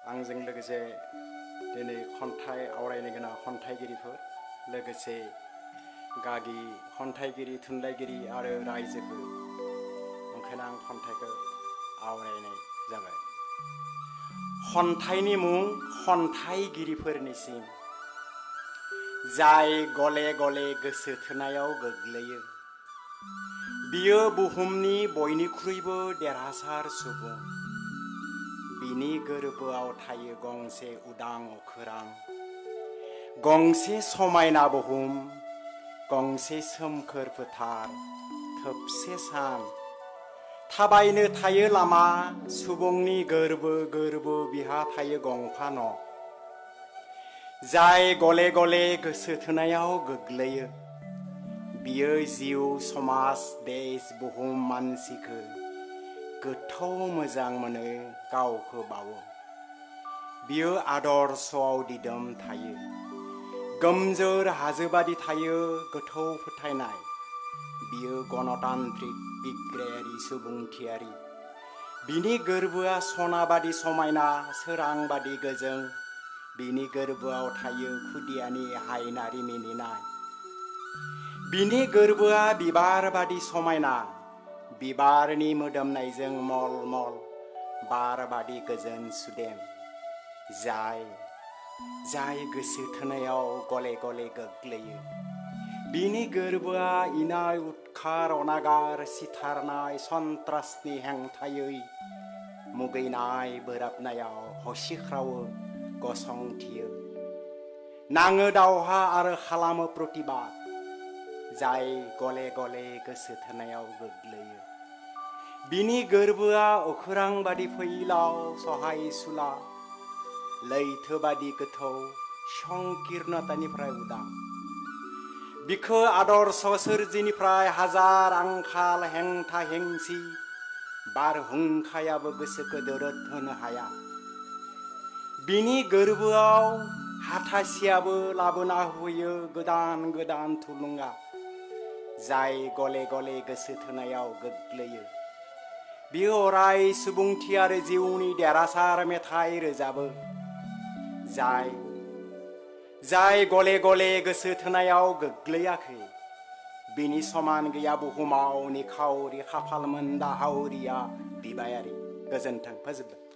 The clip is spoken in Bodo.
आंजों लोगोसे दिनै खन्थाइ आवरायनो गोनां खन्थाइगिरिफोर लोगोसे गागि खन्थाइगिरि थुनलाइगिरि आरो रायजोफोर ओंखायनो आं खन्थाइखौ आवरायनाय जाबाय। खन्थाइनि मुं खन्थाइगिरिफोरनिसिम जाय गले गले गोसो थोनायाव गोग्लैयो बियो बुहुमनि बयनिख्रुइबो देरहासार सुबुं। बिनि गोरबोआव थायो गंसे उदां अखोरां, गंसे समायना बुहुम, गंसे सोमखोर फोथार, थोबसे सान। थाबायनो थायो लामा, सुबुंनि गोरबो गोरबो बिहा थायो गंफा न'। जाय गले गले गोसो थोनायाव गोग्लैयो बियो जिउ समाज देश बुहुम मानसिखो गोथौ मोजां मोनो, गावखौ बावो। बियो आदर्शआव दिदोम थायो, गोमजोर हाजोबादि थायो गोथौ फोथायनाय। बियो गणतान्त्रिक बिग्रायारि सुबुंथियारि। बिनि गोरबोआ सनाबादि समायना, सोरांबादि गोजों। बिनि गोरबोआव थायो खुदियानि हायनारि मिनिनाय। बिनि गोरबोआ बिबार बादि समायना, बिबारनि मोदोमनायजों मल मल, बार बादि गोजोन सुदेम। जाय गोसो थोनायाव गले गले गोग्लैयो बिनि गोरबोआ इनाय उदखार अनागार सिथारनाय सन्त्रासनि हेंथायै मुगैनाय बोराबनायाव हसिख्रावो गसंथियो, नाङो दावहा आरो खालामो प्रतिबाद। जाय गले गले गोसो थोनायाव गोग्लैयो बिनि गोरबोआ अखोरां बादि फैलाव सहायसुला, लैथो बादि गोथौ संकीर्णतानिफ्राय उदां। बिखो आदर्श सोरजिनिफ्राय हाजार आंखाल हेंथा हेंसि बारहुंखायाबो गोसोखौ दोरोद होनो हाया। बिनि गोरबोआव हाथासियाबो लाबोना होयो गोदान गोदान थुलुंगा। जाय गले गले गोसो थोनायाव गोग्लैयो बियो अराय सुबुंथि आरो जिउनि देरहासार मेथाइ रोजाबो। जाय गले गले गोसो थोनायाव गोग्लैयाखै बिनि समान गैया बुहुमाव निखावरि खाफाल मोनदा हावरिया बिबायारि। गोजोन्थों। फोजोबबाय।